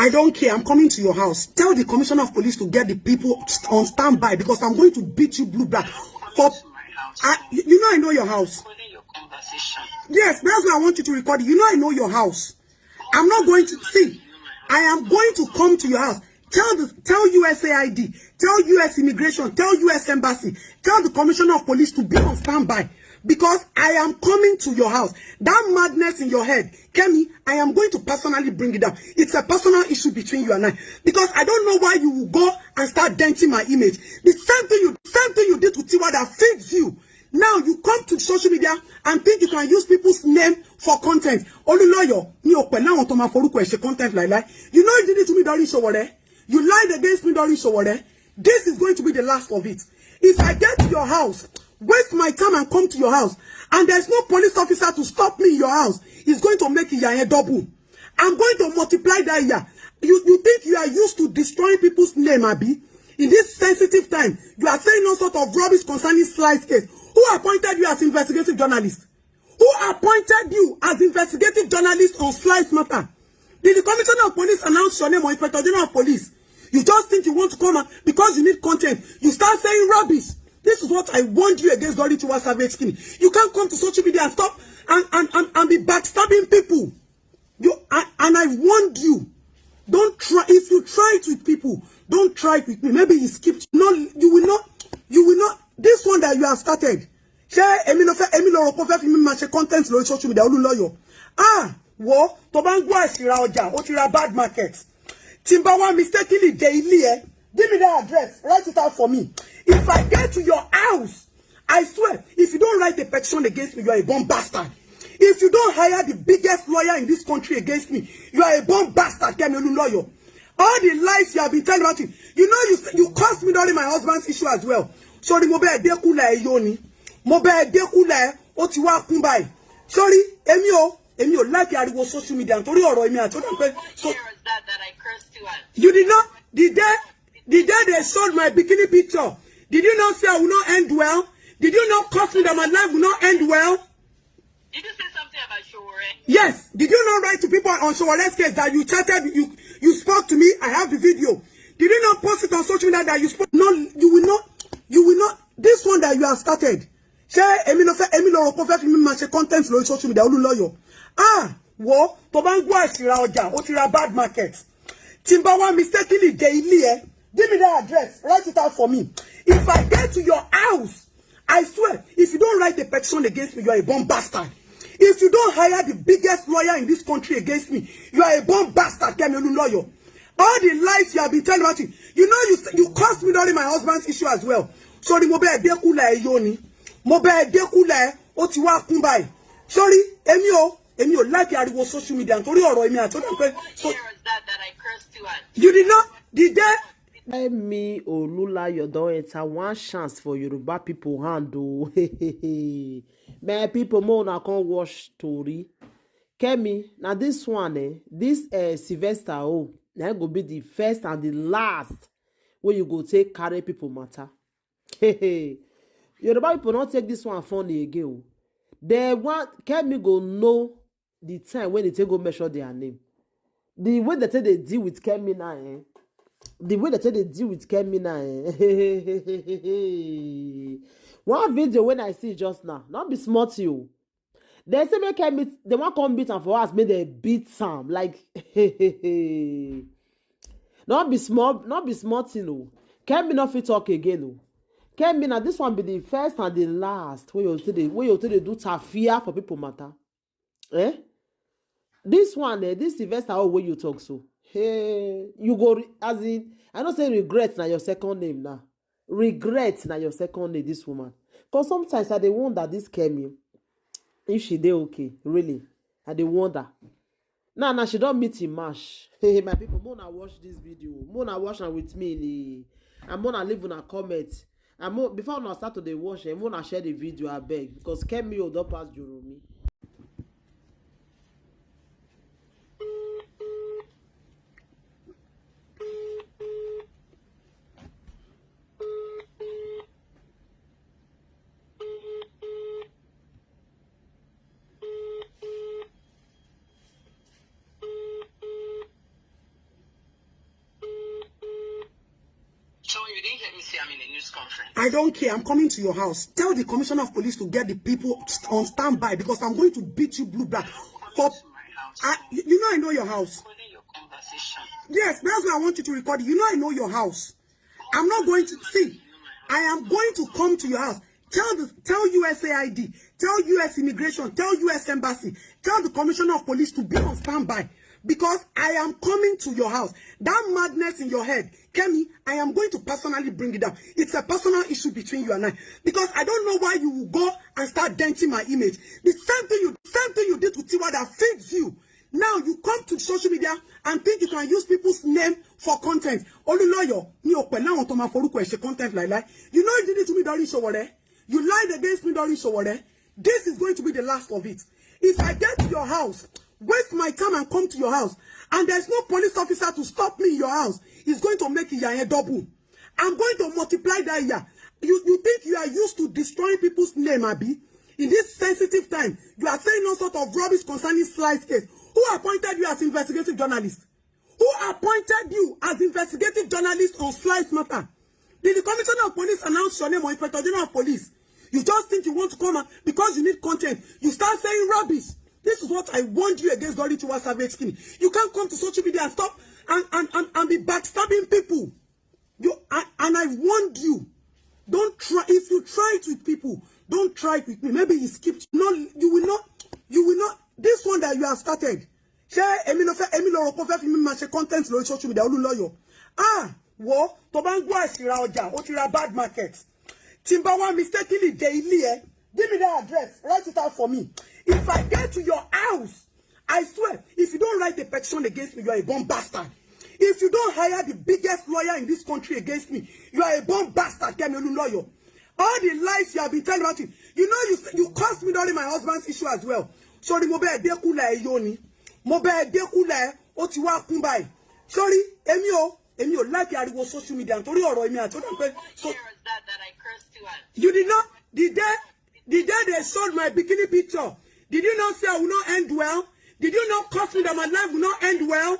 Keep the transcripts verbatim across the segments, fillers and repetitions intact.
I don't care. I'm coming to your house. Tell the commissioner of police to get the people st- on standby, because I'm going to beat you blue black. For I, you know I know your house. Yes, that's why I want you to record it. You know I know your house. I'm not going to see. I am going to come to your house. Tell the tell U S A I D, tell U S immigration, tell U S embassy, tell the commissioner of police to be on standby, because I am coming to your house. That madness in your head, Kemi, I am going to personally bring it down. It's a personal issue between you and I, because I don't know why you will go and start denting my image. The same thing you same thing you did to Tiwa that feeds you. Now you come to social media and think you can use people's name for content. Olúnlọ́yọ̀, mi ò pẹ̀lú àwọn tó máa forúkọ ẹ̀ ṣe content like that. You know you did it to me during Sowore. You lied against me during Sowore. This is going to be the last of it. If I get to your house, waste my time and come to your house, and there's no police officer to stop me in your house, it's going to make ìyà yẹn double. I'm going to multiply that ìyà. You, you think you are used to destroying people's name, Abi? In this sensitive time, you are saying all sort of rubbish concerning Slice case. Who appointed you as investigative journalist? Who appointed you as investigative journalist on Slice matter? Did the commissioner of police announce your name or inspector general of police? You just think you want to come and because you need content, you start saying rubbish. This is what I warned you against, Dolly Tiwa Savage Skinny. You can't come to social media and stop and, and, and, and be backstabbing people. You and, and I warned you. Don't try if you try it with people. Don't try it with me. Maybe you skipped. No, you will not. You will not. This one that you have started. Ṣé èmi ló fẹ́ èmi ló rò pé ó fẹ́ fi mí máa ṣe content lórí social media? Olúnlọ́yọ̀, ah, wo, tó bá ń gbọ́ àṣìra ọjà, ó ti ra bad market. Tí n bá wá mistakenly dé ilé ẹ, give me that address, write it out for me. If I get to your house, I swear, if you don't write a petition against me, you are a born bastard. If you don't hire the biggest lawyer in this country against me, you are a born bastard, Kemi Olúnlọ́yọ̀. All the lies you have been telling about it, you know you you caused me during my husband's issue as well. Sorry, mo bẹ́ẹ̀ dékúlẹ̀ ẹ yóò ni. Mo bẹ́ẹ̀ dékúlẹ̀ ẹ, ó ti wá kún báyìí. Sorry, èmi o, èmi ò like ariwo social media nítorí ọ̀rọ̀ èmi àti ó dà pé so. You did not, the day, the day they showed my bikini picture, did you not say I will not end well? Did you not curse me that my life will not end well? Did you say something about Sowore? Yes. Did you not write to people on Sowore's case that you chatted, you you spoke to me? I have the video. Did you not post it on social media that you spoke? No, you will not. You will not. This one that you have started. Ṣé èmi ló fẹ́ èmi ló rò pé ó fẹ́ fi mí máa ṣe content lórí social media? Olúnlọ́yọ̀, ah, wo, tó bá ń gbọ́ àṣìra ọjà, ó ti ra bad market. Tí n bá wá mistakenly dé ilé ẹ, give me that address, write it out for me. If I get to your house, I swear, if you don't write a petition against me, you are a born bastard. If you don't hire the biggest lawyer in this country against me, you are a born bastard, Kemi Olúnlọ́yọ̀. All the lies you have been telling about it, you know you you caused me during my husband's issue as well. Sorry, mo bẹ́ẹ̀ dékúlẹ̀ ẹ yóò ni. Mo bẹ́ẹ̀ dékúlẹ̀ ẹ, ó ti wá kún báyìí. Sorry, èmi o, èmi ò like ariwo social media nítorí ọ̀rọ̀ èmi àti ó dà pé so. You did not, the day Kemi Olunloyo don enter one chance for Yoruba people hand o. My people, make una come watch tori. Kemi, na this one, eh, this eh, Sylvester o, na go be the first and the last wey you go take carry people matter. Yoruba people no take this one funny again o. They want Kemi go know the time when they take go measure their name. The way they take they deal with Kemi now, eh? The way they take they deal with Kemi now, eh? One video when I see just now, not be smart you. They say make Kemi, they want come beat am for us, make they beat am like. Not be small, not be small thing o. Kemi no fit talk again o. Kemi, na this one be the first and the last wey you take dey wey you take dey do tafia for people matter. Eh? This one, eh, this Sylvester, oh, wey you talk so, hey, you go re- as in, I know say regret na your second name now. Regret na your second name, this woman. Because sometimes I dey wonder this Kemi, if she dey okay, really. I dey wonder. Now, now she don meet him match. Hey, my people, make una watch this video. Make una watch am with me, ni. And make una leave una comment. And make- before una start to dey watch, eh, make una share the video, abeg, because Kemi o don pass Joromi. Let me say I'm in a news conference. I don't care. I'm coming to your house. Tell the commissioner of police to get the people on standby because I'm going to beat you blue black. For I, you know I know your house. Recording your conversation. Yes, that's why I want you to record it. You know I know your house. I'm not going to see. I am going to come to your house. Tell the tell U S A I D, tell U S immigration, tell U S embassy, tell the commissioner of police to be on standby because I am coming to your house. That madness in your head, Kemi, I am going to personally bring it down. It's a personal issue between you and I because I don't know why you will go and start denting my image. The same thing you same thing you did to Tiwa that feeds you. Now you come to social media and think you can use people's name for content. Olúnlọ́yọ̀, mi ò pẹ̀lú àwọn tó máa forúkọ ẹ̀ ṣe content like that. You know you did it to me during Sowore. You lied against me during Sowore. This is going to be the last of it. If I get to your house, waste my time and come to your house, and there's no police officer to stop me in your house, it's going to make ìyà yẹn double. I'm going to multiply that ìyà. You, you think you are used to destroying people's name, Abi? In this sensitive time, you are saying all sort of rubbish concerning Slice case. Who appointed you as investigative journalist? Who appointed you as investigative journalist on Slice matter? Did the commissioner of police announce your name or inspector general of police? You just think you want to come and because you need content, you start saying rubbish. This is what I warned you against, Dolly Tiwa Savage Skinny. You can't come to social media and stop and, and, and, and be backstabbing people. You and, and I warned you. Don't try if you try it with people. Don't try it with me. Maybe he skipped. No, you will not. You will not. This one that you have started. Ṣé èmi ló fẹ́ èmi ló rò pé ó fẹ́ fi mí máa ṣe content lórí social media? Olúnlọ́yọ̀, ah, wo, tó bá ń gbọ́ àṣìra ọjà, ó ti ra bad market. Tí n bá wá mistakenly dé ilé ẹ, give me that address, write it out for me. If I get to your house, I swear, if you don't write a petition against me, you are a born bastard. If you don't hire the biggest lawyer in this country against me, you are a born bastard, Kemi Olunloyo. All the lies you have been telling about it, you know, you you caused me during my husband's issue as well. Sorry, mo bẹ́ẹ̀ dé kúlẹ̀ ẹ yóò ni. Mo bẹ́ẹ̀ dé kúlẹ̀ ẹ, ó ti wá kún báyìí. Sorry, èmi o, èmi ò like ariwo social media nítorí ọ̀rọ̀ èmi àti ó dà pé so Years that, that I cursed you out. You did not. The day, the day they showed my bikini picture, did you not say I will not end well? Did you not curse me that my life will not end well?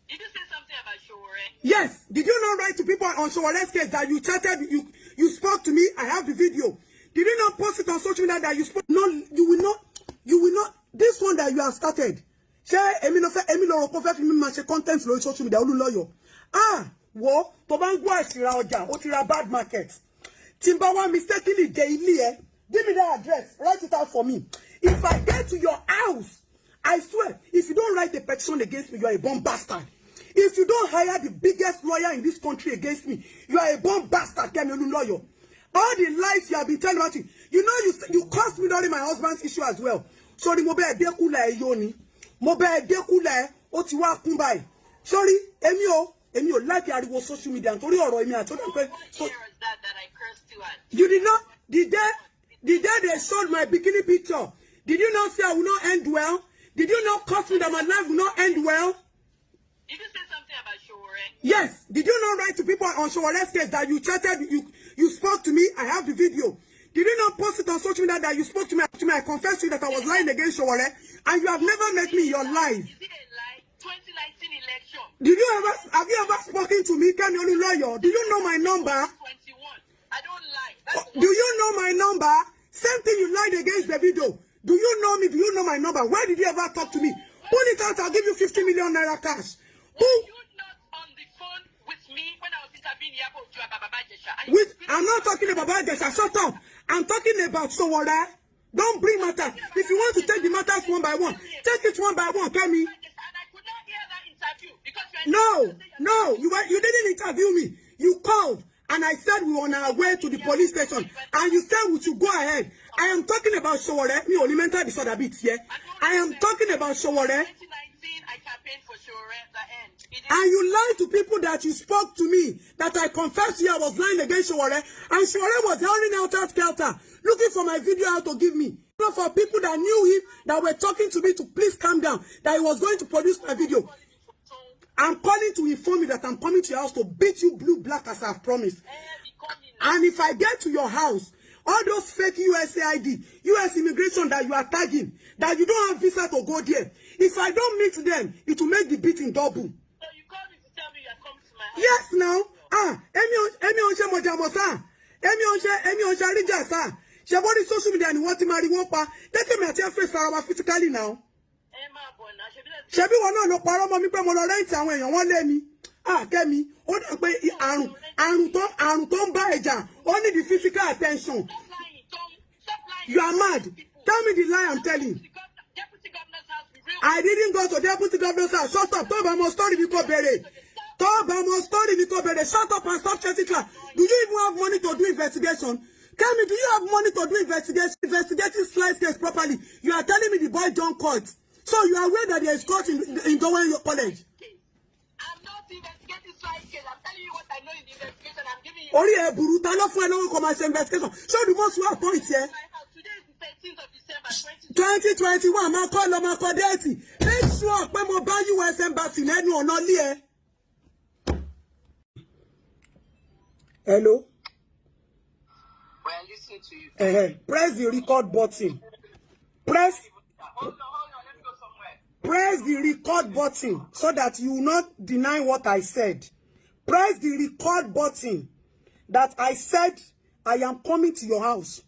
Did you say something about Sowore? Yes. Did you not write to people on Sowore's case that you chatted, you you spoke to me? I have the video. Did you not post it on social media that you spoke? No, you will not. You will not. This one that you have started. Ṣé èmi ló fẹ́ èmi ló rò pé ó fẹ́ fi mí máa ṣe content lórí social media? Olúnlọ́yọ̀, ah, wo, tó bá ń gbọ́ àṣìra ọjà, ó ti ra bad market. Tí n bá wá mistakenly dé ilé ẹ, give me that address, write it out for me. If I get to your house, I swear, if you don't write a petition against me, you are a born bastard. If you don't hire the biggest lawyer in this country against me, you are a born bastard, Kemi Olunloyo. All the lies you have been telling about it, you know, you you caused me during my husband's issue as well. Sorry, mo bẹ́ẹ̀ dé kúlẹ̀ ẹ yóò ni. Mo bẹ́ẹ̀ dé kúlẹ̀ ẹ, ó ti wá kún báyìí. Sorry, èmi o, èmi ò like ariwo social media nítorí ọ̀rọ̀ èmi àti ó dà pé so Years that, that I cursed you out. You did not. The day, the day they showed my bikini picture, did you not say I will not end well? Did you not curse me that my life will not end well? Did you say something about Sowore? Yes. Did you not write to people on Sowore's case that you chatted, you you spoke to me? I have the video. Did you not post it on social media that you spoke to me? To me, I confessed to you that I was lying against Sowore, and you have never met me in your life. Is it a lie? twenty nineteen election. Did you ever have you ever spoken to me, Kemi Olunloyo? Do you know my number? twenty-one. I don't lie. That's Do you know my number? Same thing you lied against the video. Do you know me? Do you know my number? Where did you ever talk to me? Pull it out, I'll give you fifty million naira cash. Who? You not on the phone with me when I was interviewing Iyabo Ojo and Baba Ijesha. And With, I'm not talking about Baba Ijesha. Shut up. I'm talking about Sowore. Don't bring matters. If you want to take the matters one by one, take it one by one, Kemi. And I could not hear that interview because you're No, no, you were you didn't interview me. You called and I said we were on our way to the police station. And you said we should go ahead. I am talking about Sowore. Mi ò ní mental disorder bíi tiẹ̀. I am talking about Sowore. twenty nineteen, I campaigned for Sowore. The end. It is And you lied to people that you spoke to me, that I confessed to you I was lying against Sowore. And Sowore was howling out at Kelter, looking for my video out to give me. You know, for people that knew him, that were talking to me to please calm down, that he was going to produce my video. I'm calling to inform you that I'm coming to your house to beat you blue black as I've promised. And if I get to your house, all those fake U S A I D, U S immigration that you are tagging, that you don't have visa to go there, if I don't meet them, it will make the beating double. So you called me to tell me you are coming to my house. Yes, now. Ah, èmi ò èmi ò ń ṣe mọ̀jàmọ̀ sá. Èmi ò ń ṣe èmi ò ń ṣe àríjà sá. Ṣé bó rí social media ni wọ́n ti máa rí wọ́n pa? Jẹ́ kí èmi àti ẹ face ara wa physically now. Ṣebí wọn náà ló parọ́ mọ́ mi pé mo lọ rẹ́ǹtì àwọn èèyàn wọn lé mi? Ah, Kẹ́mi, ó dà pé àrùn àrùn tó àrùn tó ń bá ẹ̀jà ó need the physical attention. You are mad. Tell me the lie I'm telling. I didn't go to deputy governor's house. Shut up. Tó bá mọ story mi kò béèrè. Tó bá mọ story mi kò béèrè. Shut up and stop chasing clout. Do you even have money to do investigation? Tell me, do you have money to do investigation? Investigating slice case properly. You are telling me the boy John court. So you are aware that there is court in, in Dowen College. I'm not investigating slice case. I'm telling you what I know in the investigation. I'm giving you. Orí ẹ burú, ta ló fún ẹ lówó kó máa ṣe investigation? Show the most well point here. My house. Today is the thirteenth of December, twenty twenty twenty-one, máa kọ́ lọ, máa kọ́ déètì. Make sure pé mo bá U S embassy lẹ́nu ọ̀nà ilé ẹ. Hello? We're listening to you. Uh-huh. Press the record button. Press. Hold on, hold on. Let me go somewhere. Press the record button so that you will not deny what I said. Press the record button that I said I am coming to your house.